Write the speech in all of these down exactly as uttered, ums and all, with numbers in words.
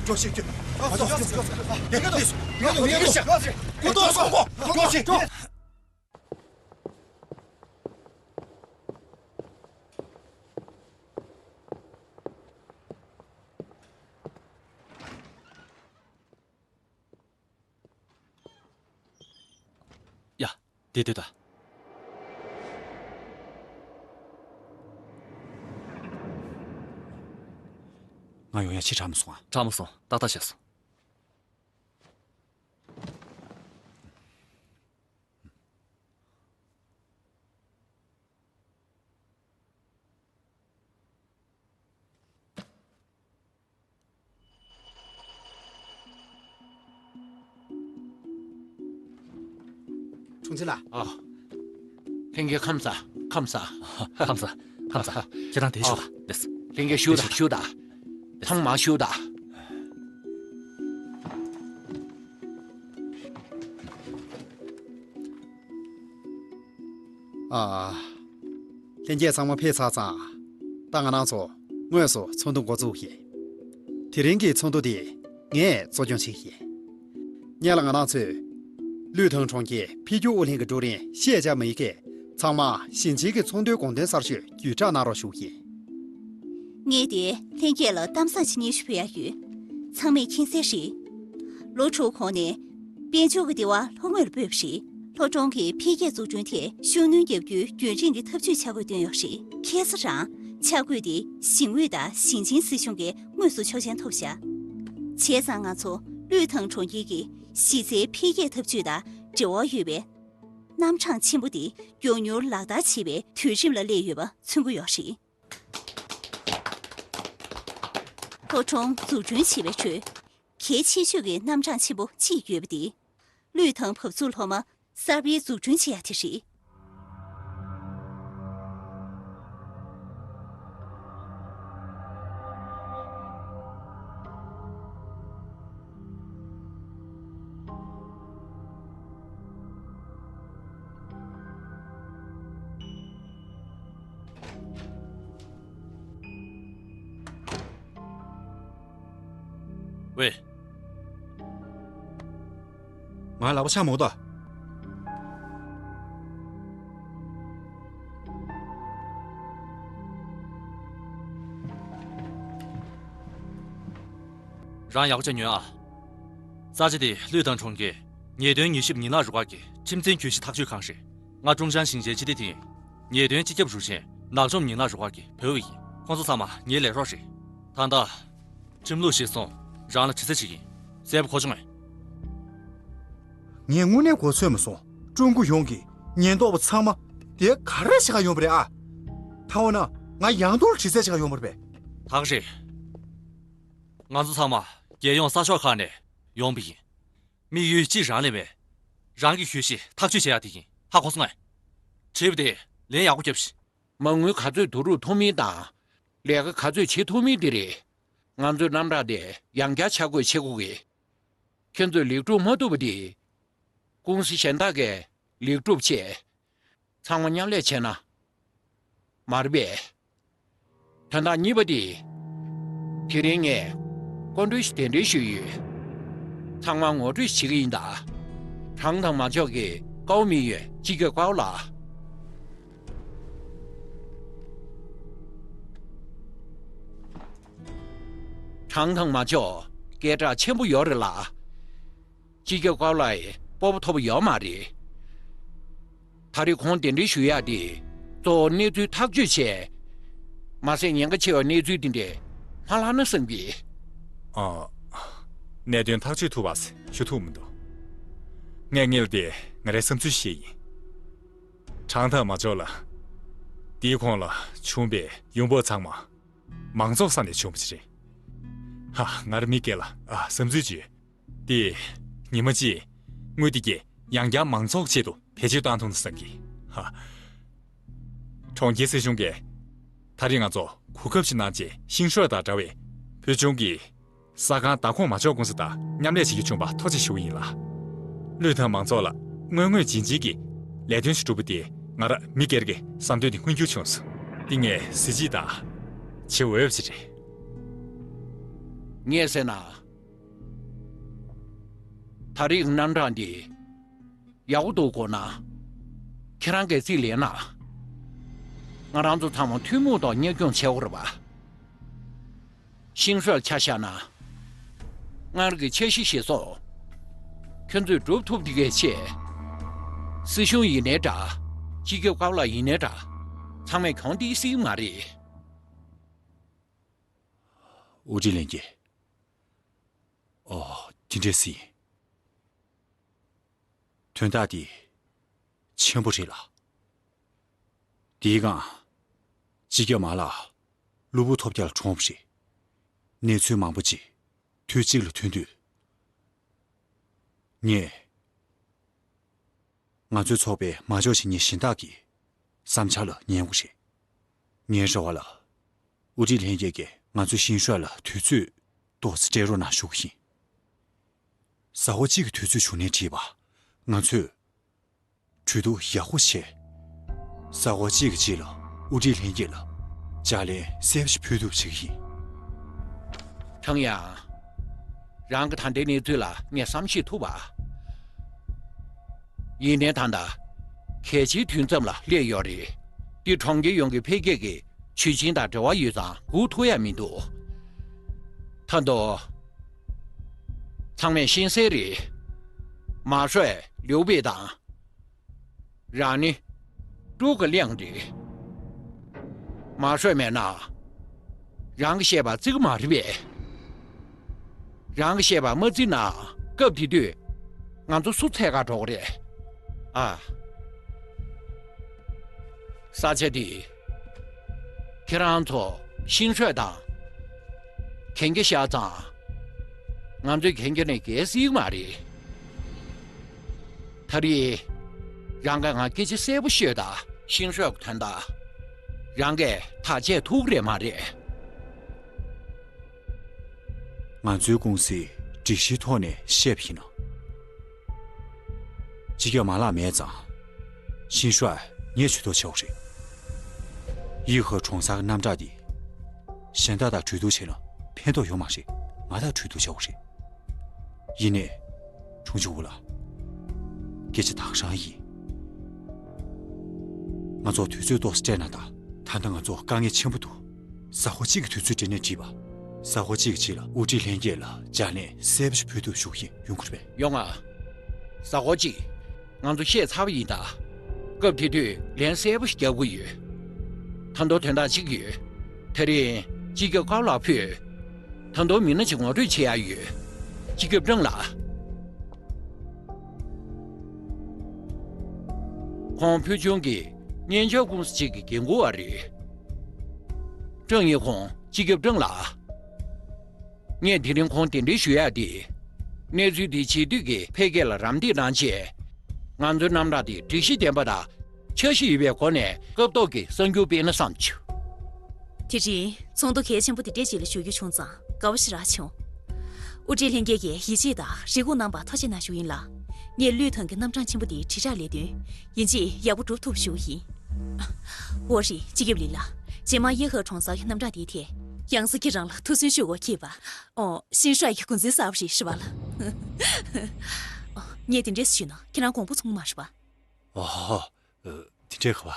ཀྱོག་ཤིག་ཀྱོག་ཤིག་ཀྱོག་ཤིག་ཀྱོག་ཤིག་ཀྱོག་ཤིག་ཀྱོག་ཤིག་ཀྱོག་ཤིག་ཡ། དེ་དེ་ད། ང་ཡོང་ཡ་ཕྱི་དྲགས་མ་སོང་ཨ། དྲགས་མ་སོང་། ཏག་ཏག་བྱས་སོང་། ཁྲུང་ཆིན་ལགས། ཨ། ལྷན་རྒྱས་ཁམས་བཟང་། ཁམས་བཟང་། ཁམས་བཟང་། ཁམས་བཟང་། ཁྱེད་རང་དེ་ཞུ་ཨ། ད་ལེས། ལྷན་རྒྱས་ཞུ་ད། ཞུ་ད། ཚང་མ་ཞུ་ད། ཨ། ལྷན་རྒྱས་ཚང་མ་ཕེབས་ཚར་ཙང་། ད་ང་རང་ཚོ་དངོས་སུ་ཚོགས་འདུ་འགོ་འཛུགས་ཡིན། དེ་རིང་གི་ཚོགས་འདུ་འདི་ངས་གཙོ་སྐྱོང་བྱེད་ཀྱི་ཡིན། སྔོན་ལ་ང་རང་ཚོས་ལུས་ཐང་གྲོང་ཁྱེར་འཕེལ་འགྱུར་ཨུ་ལྷན་གྱི་ཀྲུའུ་རིན་ཤེས་བྱ་མི་ཡི་གིས་ཚང་མ་ཞིང་ཆེན་གྱི་ཚོགས་འདུའི་དགོངས་དོན་གསར་ཤོས་བརྒྱུད་བསྒྲགས་གནང་རོགས་ཞུ་གི་ཡིན། ངས་དེ་ལྷན་རྒྱས་ལ་གཏམ་བཟང་ཅིག་སྙན་ཞུ་ཕུལ་ཡ་ཡོད། ཚང་མས་མཁྱེན་གསལ་རེད། ལོ་དྲུག་གོང་ནས་དཔལ་འབྱོར་གྱི་ལྟེ་བ་ལྷོ་ངོས་ལ་སྤོས་པ་རེད། ལྷོ་གྲོང་གི་འཕེལ་རྒྱས་འཛུགས་སྐྲུན་ཐད་ཤུགས་སྣོན་བརྒྱབ་རྒྱུའི་རྒྱུན་རིང་གི་འཐབ་ཇུས་འཆར་འགོད་བཏོན་ཡོད་རེད། ཁ་སང་རང་འཆར་འགོད་དེ་ཞིང་ཨུད་དང་ཞིང་ཆེན་སྲིད་གཞུང་གིས་དངོས་སུ་ཆོག་མཆན་ཐོབ་བཞག་བྱས་ཙང་ང་ཚོ་ལུས་ཐང་གྲོང་ཁྱེར་གྱི་གཞི་རྩའི་འཕེལ་རྒྱས་འཐབ་ཇུས་དང་འབྲེལ་བ་ཡོད་པའི་རྣམ་གྲངས་ཆེན་པོ་དེ་མགྱོགས་མྱུར་ལག་བསྟར་བྱེད་པའི་དུས་རིམ་ལ་སླེབས་ཡོད་པ་མཚོན་གྱི་ཡོད་རེད། ལྷོ་གྲོང་འཛུགས་སྐྲུན་བྱེད་པའི་ཁྲོད་གལ་ཆེ་ཤོས་ཀྱི་རྣམ་གྲངས་ཆེན་པོ་གཅིག་ཡོད་པ་དེ། ལུས་ཐང་བབས་ཚུགས་སློབ་མ་གསར་པའི་འཛུགས་སྐྲུན་བྱེད་ཡ་དེ་རེད། ཝེ། ང་ལག་པ་འཆང་མ་འོང་ད། རང་ཡག་པོ་བྱས་ཉོན་ཨ། ས་ཆ་དེ་ལུས་ཐང་གྲོང་ཁྱེར་ཉེས་དོན་ཉེས་ཞིབ་ཡན་ལག་རུ་ཁག་གི་ཁྲིམས་འཛིན་གྱོད་གཞི་ཐག་གཅོད་ཁང་རེད། ང་ཀྲུང་ཅང་ཞིང་ཆེན་སྤྱི་བདེ་ཐིང་ཉེས་དོན་སྤྱི་ཁྱབ་རུ་ཆེན་ནག་འཇོམས་ཡན་ལག་རུ་ཁག་གི་བོད་པ་ཡིན། ཁོང་ཚོ་ཚང་མ་ངའི་ལས་རོགས་རེད། ད་ལྟ་ཁྲིམས་ལུགས་གཞིར་བཟུང་རང་ལ་དྲི་རྩད་བྱེད་ཀྱི་ཡིན། གསལ་པོ་གོ་བྱུང་ངས། ངས་དངོས་གནས་གོ་ཚོད་མ་སོང་། ཀྲུང་གོ་ཡོངས་ཀྱི་ཉེན་རྟོག་པ་ཚང་མ་དེ་ག་རེ་བྱེད་ག་ཡོང་པ་རེད་ཨ། ད་འོ་ན་ང་ཡང་དུ་དྲི་རྩད་བྱེད་ག་ཡོང་པ་རེད་པས། ད་ག་རེད། ང་ཚོ་ཚང་མ་རྒྱལ་ཡོངས་གསར་ཤོག་ཁག་ནས་ཡོང་པ་ཡིན། དམིགས་ཡུལ་གཅིག་རང་ལས་མེད། རང་གི་གྱོད་གཞི་ཐག་གཅོད་བྱེད་ཡག་དེ་ཡིན། ཧ་གོ་སོང་ངས། དྲིས་པ་དེ་ལན་ཡག་པོ་རྒྱོབས་ཤིག་མ་དངུལ་ག་ཚོད་བསྡུ་རུག་ཐུབ་མིན་དང་། ལས་ཀ་ག་ཚོད་བྱེད་ཐུབ་མིན་དེ་རེད། ང་ཚོའི་རྣམ་གྲངས་དེ་ཡང་བསྐྱར་ཆ་བགོས་བྱེད་དགོས་ཀྱི། ཁྱེད་ཚོས་ལེགས་གྲུབ་མ་ཐུབ་པ་དེ། ཀུང་སི་གཞན་དག་གིས་ལེགས་གྲུབ་བྱས། ཚང་མ་མཉམ་ལས་བྱས་ན། མ་རེད་པས། དོན་དག་གཉིས་པ་དེ། དེ་རིང་ངས་སྐུ་མགྲོན་ཞིག་གདན་འདྲེན་ཞུས་ཡོད། ཚང་མ་ངོ་སྤྲོད་བྱེད་ཀྱི་ཡིན་ད། ཁྲང་ཐང་མ་ཇོག་གི་ཀའོ་མི་ཡོན་སྤྱི་ཁྱབ་ཀའོ་ལགས། ཁྲང་ཐང་མ་ཇོག་སྐད་གྲགས་ཆེན་པོ་ཡོད་རེད་ལ། སྤྱི་ཁྱབ་ཀའོ་ལགས་སྤོབས་པ་ཐོབ་ཡོད་མ་རེད། ད་རེས་ཁོང་གདན་འདྲེན་ཞུ་ཡག་དེ་གཙོ་བོ་གནས་ཚུལ་ཐག་གཅོད་བྱས། མ་ཟད་ཉེན་ཁ་ཆེ་བའི་གནས་ཚུལ་དེ་འདྲས་མ་ལྷག་ན་བསམ་གྱི། ཨ། གནད་དོན་ཐག་གཅོད་ཐུབ་པ་ཞུ་ཐུབ་མི་འདུག་ངས་སྔོན་ལ་དེ་ང་རའི་བསམ་ཚུལ་བཤད་ཡིན། ཁྲང་ཐང་མ་ཇོག་ལགས། དེའི་གོང་ལ་བྱུང་བའི་ཡོང་འབབ་ཚང་མ་མང་ཚོགས་ས་ནས་བྱུང་བ་ཞིག་རེད། ཧ། ང་རང་མི་སྒེར་ལ་ཨ་བསམ་ཚུལ་ཅིག་ཡོད། དེ་ཉི་མ་གཅིག་དངུལ་དེ་གས་ཡང་བསྐྱར་མང་ཚོགས་ཆེད་དུ་བེད་སྤྱོད་བཏང་ཐུབ་ན་བསམ་གི། ཧ། གྲོང་ཁྱེར་སྲིད་གཞུང་གིས་ད་རེས་ང་ཚོ་གོ་སྐབས་ཤིག་གནང་རྗེས་ཤིང་ཧྲོས་དང་འདྲ་བའི་བོད་ལྗོངས་ཀྱི་ས་ཁང་བདག་ཁོངས་མ་འཇོག་ཀུང་སི་དང་མཉམ་ལས་བྱེད་རྒྱུ་བྱུང་བར་ཐུགས་རྗེ་ཆེ་ཞུ་གི་ཡིན་ལ། ལུས་ཐང་མང་ཚོགས་ལ་དངོས་དངོས་བྱིན་ཅན་གྱི་ལས་དོན་ཞིག་སྒྲུབ་པ་དེ་ང་རང་མི་སྒེར་གྱི་བསམ་དོན་དེ་མངོན་འགྱུར་བྱུང་སོང་། འདི་ངས་གཟི་བརྗིད་དང་བྱེད་འོས་པ་ཞིག་རེད། ངས་ཟེར་ན། ད་རེས་རྣམ་གྲངས་འདི་ཡག་པོ་འདུག་དགོངས་ན། ཁྱེད་རང་གིས་རྩིས་ལེན་ན། ང་རང་ཚོ་ཚང་མ་ཐུན་མོང་ཐོག་གཉེར་སྐྱོང་བྱེད་དགོས་རེད་པ། ཤིང་ཧྲོས་ཆ་བཞག་ན། སྔར་གྱི་འཆར་གཞི་གཞིར་བཟུང་། ཁྱོད་ཚོས་སྒྲུབ་ཐུབ་དེ་གའི་ཆེད། སྲིད་གཞུང་ཡིན་ནའི་འདྲ། སྤྱི་ཁྱབ་ཀའོ་ལགས་ཡིན་ནའི་འདྲ། ཚང་མས་གྱོང་དེ་སྲིད་མ་རེད། ཨོ་ཀྲི་ལྷན་རྒྱས། ཨོ། དེ་འདྲས་སྲིད། དོན་དག་འདི་ཆེན་པོ་རེད་ལགས། དེའི་སྒང་། སྤྱི་ཁྱབ་མ་ལགས་གློ་བུར་ཐོལ་རྒྱག་ལ་གྲོངས་པ་རེད། གནས་ཚུལ་མང་པོ་ཅིག་དུས་གཅིག་ལ་ཐོན་དུས། ངས། ང་ཚོའི་ཚོགས་པས་མ་འཇོག་བྱེད་མཁན་གཞན་དག་གི་བསམ་འཆར་ལ་ཉན་དགོས་རེད། ངའི་རེ་བ་ལ། ཨོ་ཀྲི་ལྷན་རྒྱས་ཀྱིས་ང་ཚོའི་ཤིང་ཧྲོས་ལ་དུས་ཚོད་ཏོག་ཙམ་སྤྲད་རོགས་གནང་ཞུ་གི་ཡིན། གཟའ་འཁོར་གཅིག་གི་དུས་ཚོད་བྱུང་ནའི་འགྲིག་པ། ང་ཚོས་གྲོས་བསྡུར་ཡག་པོ་བྱས། གཟའ་འཁོར་གཅིག་གི་རྗེས་ལ་ཨོ་ཀྲི་ལྷན་རྒྱས་ལ་ལྗགས་ལན་གསལ་པོ་ཞིག་ཕུལ་ཐུབ་པ་བྱེད་ཀྱི་ཡིན། ཁྲང་ཡང་། རང་གི་ད་ལྟའི་གནས་ཚུལ་ལ་ངས་བསམ་ཤེས་ཐུབ་པ། ཡིན་ནའི་ད་ལྟ་གལ་ཆེའི་དུས་མཚམས་ལ་སླེབས་ཡོད་རེད། འདི་གྲོང་ཁྱེར་ཡོངས་ཀྱི་འཕེལ་རྒྱས་ཀྱི་ཇུས་ཆེན་དང་འབྲེལ་བ་ཡོད་ཙང་སྒུག་ཐུབ་ཡ་མི་འདུག་ད་དུང་། ཚང་མས་ཤེས་གསལ་རེད། མ་ཧྲོས་ལིའུ་པེ་དང་། རང་ནི། ཀྲུའུ་གི་གླེང་རེད། མ་ཧྲོས་མེད་ན། རང་གི་བཤད་པ་བརྩི་གི་མ་རེད་པས། རང་གི་བཤད་པ་མ་བརྩི་ན་སྐབས་དེ་དུས་ང་ཚོ་སུ་འཚོལ་ག་འགྲོ་གི་རེད། ཨ། ས་ཆ་དེ་ཁྱེད་རང་ཚོ་ཤིང་ཧྲོས་དང་གན་རྒྱ་བཞག་ཙང་། ང་ཚོས་གན་རྒྱ་ནས་བརྒལ་སྲིད་མ་རེད། ད་རེས་རང་གིས་ང་སྐད་ཆ་གསལ་པོ་ཤོད་དང་། ཤིང་ཧྲོས་ཀྱི་དོན་དག་རང་གིས་ཐག་བཅད་ཐུབ་ཀྱི་རེད་མ་རེད། ང་ཚོའི་ཀུང་སིའི་སྒྲིག་གཞིའི་ཐོག་ནས་བཤད་པ་ཡིན་ན། སྤྱི་ཁྱབ་མ་ལགས་མེད་ཙང་། ཤིང་ཧྲོས་ངས་ཇུས་གཏོགས་བྱ་དགོས་རེད། ཡི་ཧེ་གྲོང་གསར་གྱི་རྣམ་གྲངས་འདི། གཞན་དག་དང་གྲོས་བསྡུར་བྱས་ན་ཕན་ཐོགས་ཡོད་མ་རེད། ང་དང་གྲོས་བསྡུར་བྱ་དགོས་རེད། ཡིན་ནའི། དྲུང་ཆེ་འུ་ལགས། སྐད་ཆ་དག་རང་ཡིན། ང་ཚོ་དུས་ཚོད་ཏོག་ཙམ་སྤྲད་ན་ད། ད་ལྟ་ང་ཚོ་དཀའ་ངལ་ཆེན་པོ་འདུག་གཟའ་འཁོར་གཅིག་གི་དུས་ཚོད་སྤྲད་ནའི་འགྲིག་པ། གཟའ་འཁོར་གཅིག་གི་རྗེས་ལ་ཨོ་ཀྲི་ལྷན་རྒྱས་ལ་ལྗགས་ལན་གསལ་པོ་ཞིག་ཕུལ་ཐུབ་ཞུ་གི་ཡིན། ཡོང་གི་རེད་པས། ཡོང་ང་། གཟའ་འཁོར་གཅིག་ང་ཚོ་བཤད་ཚར་བ་ཡིན་ད། སྐབས་དེ་དུས་ལན་གསལ་པོ་ཞིག་རྒྱག་དགོས་ཡོད། ད་དུང་དོན་དག་གཅིག་ཡོད། དེ་རིང་སྤྱི་ཁྱབ་ཀའོ་ལགས་ཕུད། ད་དུང་མི་སྣ་གཅིག་ངོ་སྤྲོད་བྱེད་ཡ་ཡོད། སྤྱི་ཁྱབ་ཀྲང་ལགས། ཁོང་ཕུལ་བྱུང་གི་གཉེན་སྦྱོར་ཀུང་སི་གཅིག་གི་འགན་འཁུར་བ་རེད། ཀྲང་ཡེ་ཧུང་། སྤྱི་ཁྱབ་ཀྲང་ལགས། ངས་དེ་རིང་ཁོང་གདན་འདྲེན་ཞུ་ཡག་དེ། གནས་ཚུལ་འདི་བྱེད་དུས་ཀྱི་འཕེལ་རྒྱས་ལ་རམ་འདེགས་གནང་ཆེད། ང་ཚོའི་རྣམ་གྲངས་དེ་སྒྲིག་གཞི་ལྡན་པ་དང་འཆར་གཞི་ཡོད་པའི་སྒོ་ནས་སྐབས་ཐོག་གི་གསར་འགྱུར་སྤེལ་ན་བསམ་བྱུང་། དེ་རིང་ཚོགས་འདུ་གལ་ཆེན་པོ་འདི་འདྲས་ཅིག་ལ་ཞུགས་རྒྱུ་བྱུང་ཙང་དགའ་བོ་ཞེ་དྲག་བྱུང་། དབུ་ཁྲིད་ལྷན་རྒྱས་ཀྱིས་ཡིད་ཆེས་དང་རེ་སྒུག་གནང་བར་ཐུགས་རྗེ་གནང་ཞུ་ཡིན་ལགས། ངས་བློས་བཏང་གི་རྣམ་གྲངས་ཆེན་པོ་འདིའི་དྲིལ་བསྒྲགས་ལས་དོན་ཡིན་གཅིག་ཡག་པོ་སྒྲུབ་ཐུབ་ཞུ་གི་ཡིན། འོ་རེད། སྤྱི་ཁྱབ་ལི་ལགས། རྗེས་མ་ཡེ་ཧེ་གྲོང་གསར་གྱི་རྣམ་གྲངས་འདིའི་ཐད་ཡང་སྲིད་ཁྱེད་རང་ལ་ཐུགས་སུན་ཞུ་དགོས་ཁེལ་བ། ཨོ། ཤིན་ཧྲོས་ཀྱི་འགོ་འཛིན་གསར་པ་རེད། རེད་པ་ལགས། ཨོ། ངས་དེ་འདྲས་ཞུས་ན་ཁྱེད་རང་དགོངས་པ་ཚོམ་གི་མ་རེད་པ། ཨོ། ཨ། དེ་འདྲས་ག་བ།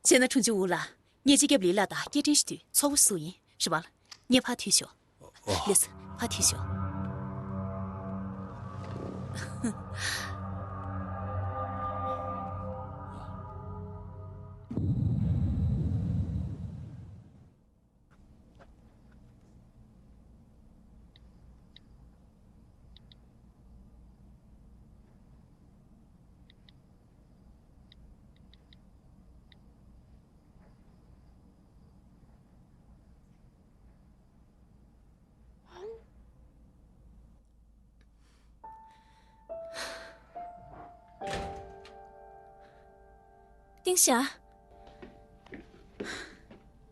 བྱས་ན་དྲུང་ཆེ་འུ་ལགས། ངས་སྤྱི་ཁྱབ་ལི་ལགས་དང་སྐད་འཕྲིན་ཞུ་དུས་ཚོགས་པ་བཟོ་ཡིན། རེད་པ་ལགས། ངས་ཕར་ཐུག་ཞོག་ཨོ། ལགས་སོ། ཕར་ཐུག་ཞོག་ཏིང་ཞའ།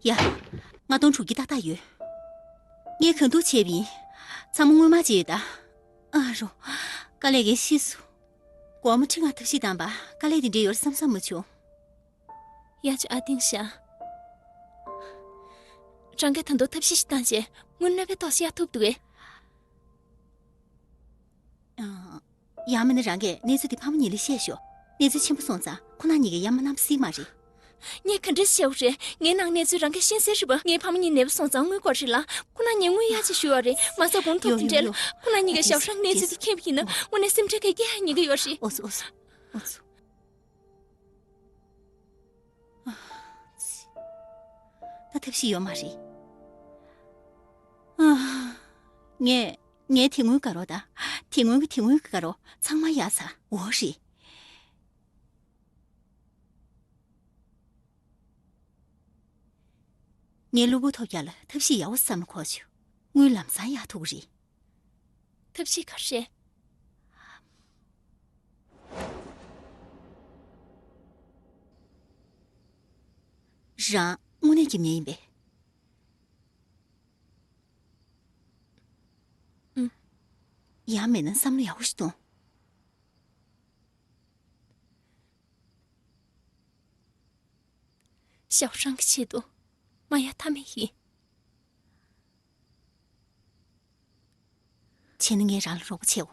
ཡ། ལྔ་སྟོང་དྲུག་བརྒྱ་ཏག་ཏག་ཡོད། ངས་གང་ཐུབ་བྱས་པ་ཡིན། ཚང་མ་སྔོན་མ་བྱས་ཡོད་ད། ཨ་རོ། དཀའ་ལས་ཁག་ཤི་སོང་། སྒོར་མོ་ཁྲི་ལྔ་ཐབས་ཤེས་བཏང་པ་དཀའ་ལས་དེ་འདྲས་ཡོད་བསམ་བསམ་མ་བྱུང་། ཡ་ཆུ་ཨ་ཏིང་ཤ། རང་གིས་ད་དུང་ཐབས་ཤེས་ཤིག་བཏང་བྱས་དངུལ་སྣོན་པའི་ཐོག་ཤི་ཡ་ཐུབ་འདུག་གས། ཡང་མིན་ན་རང་གིས་གནས་ཚུལ་དེ་ཕ་མ་གཉིས་ལ་བཤད་ཤོག། གནས་ཚུལ་ཆེན་པོ་སོང་ཙང་ཁོ་ན་གཉིས་ཀྱིས་ཡ་མ་བསྣམས་སྲིད་མ་རེད། ངས་ག་འདྲ་བཤད་དགོས་རེད། ངའི་ནང་གནས་ཚུལ་རང་གིས་ཤེས་གསལ་རེད་པ། ངའི་ཕ་མ་གཉིས་ནད་པ་སོང་ཙང་དངུལ་དགོས་རེད་ལ། ཁོ་ན་གཉིས་དངུལ་གཡར་ཅིག་ཞུ་ཡོད་རེད། མ་རྩ་གོང་ཐོབ་ཀྱི་འདྲ་ལ། ཁོ་ན་གཉིས་ཀྱིས་ཞའོ་ཧྲང་གནས་ཚུལ་དེ་མཁྱེན་པ་ཡིན་ན་དངོས་གནས་སེམས་ཁྲལ་ག་གེ་ཡང་ཉེན་གྱི་ཡོད་རེད། ཨོ་ཙི་ཨོ་ཙི་ཨོ་ཙི། ད་ཐབས་ཤེས་ཡོད་མ་རེད། ཨ། ངས་ངས་དེ་སྔོན་དགའ་རོགས་དང་། དེ་སྔོན་གྱི་དེ་སྔོན་གྱི་དགའ་རོགས་ཚང་མ་གཡར་ཚར། འོ་རེད། ངས་གློ་བུར་ཐོལ་རྒྱག་ལ་ཐབས་ཤེས་ཡག་པོ་བསམ་ན་གོ་ཆོག། དངུལ་ལམ་སང་གཡར་ཐུབ་ཀྱི་རེད། ཐབས་ཤེས་ག་རེ་རེད། རང་དངོས་གནས་ཀྱི་མི་ཡིན་པས། ཨུམ། ཡང་མིན་ན་བསམ་བློ་ཡག་པོ་ཞིག་གཏོང་། ཞའོ་ཧྲང་གི་ཆེད་དུ་མ་ཡ་ཐབས་མེད་ཡིན། བྱས་ན་ངས་རང་ལ་རོགས་པ་བྱེད་འོ།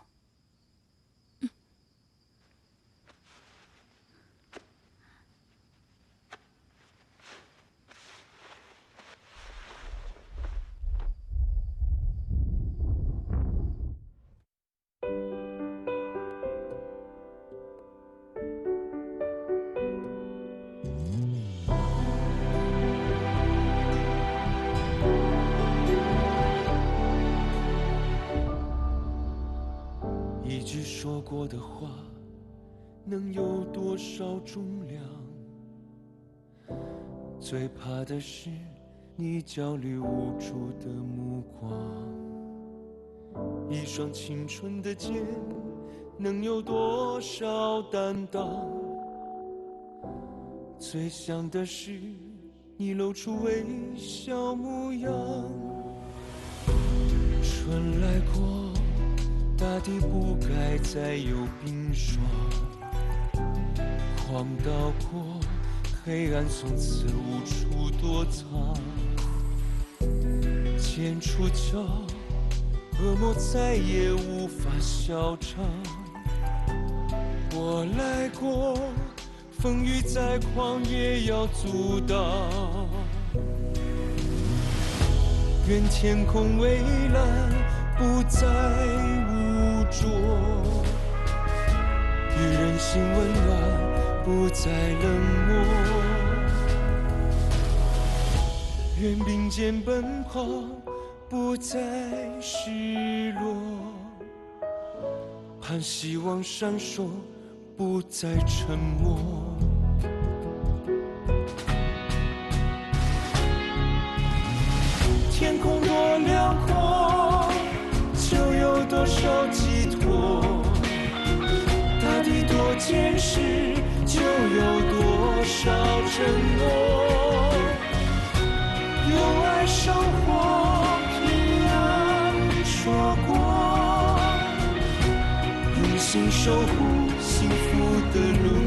一句说过的话，能有多少重量？最怕的是你焦虑无助的目光。一双青春的肩，能有多少担当？最想的是 你露出微笑模样。春来过，大地不该再有冰霜。狂刀过，黑暗从此无处躲藏。剑出鞘，恶魔再也无法笑场。我来过， 风雨再狂也要阻挡。愿天空蔚蓝不再污浊，愿人心温暖不再冷漠，愿并肩奔跑不再失落。 盼希望闪烁，不再沉默。天空多辽阔，就有多少寄托；大地多坚实，就有多少承诺。 用爱收获平安曙光，用心守护幸福的路。